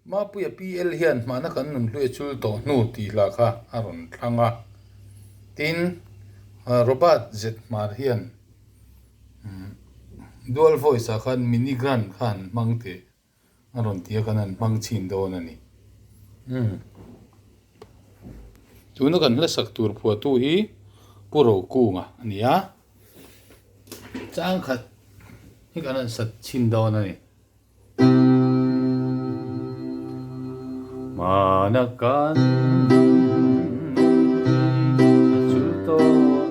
Mapuia PL hian hmahna kan nunhlui a chul tawh hnu tih hla kha a rawn thlang a. Tin, Robert Zethmar hian Dual voice ah khan mini grand kha an hmang teh a rawn ti a, kan han hmang chhin dawn a ni. Umm. Tuna kan hlasak tur phuahtu hi Pu Rokunga a ni a, changkhat hi kan han sat chhin dawn a ni. Hmana kan a chul tawh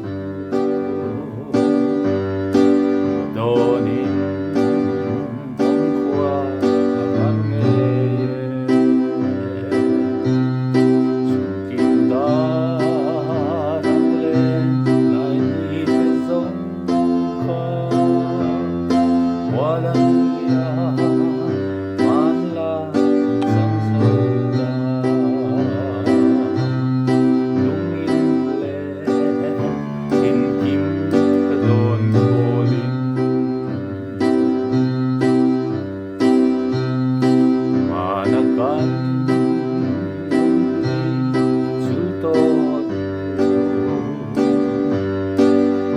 dawnin awmkhua a van ngei e. Chhungkim dar ang leh laini te zawng kha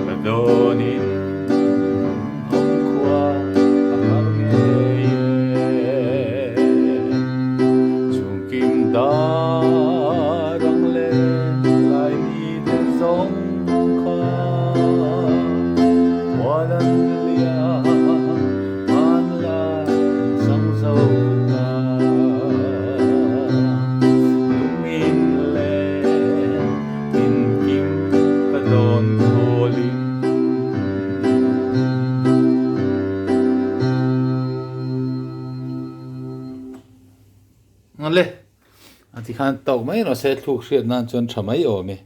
Ka dawnin awmkhua a har ngei e. Chhungkim dar ang leh laini te zawng kha mual an liam hmanlai an chang zo ta. Lungin leh Tinkim ka dawn khawlin. Ngale, a ti khan tawk mai rawh se thluk hriat nan chuan tha mai awm e.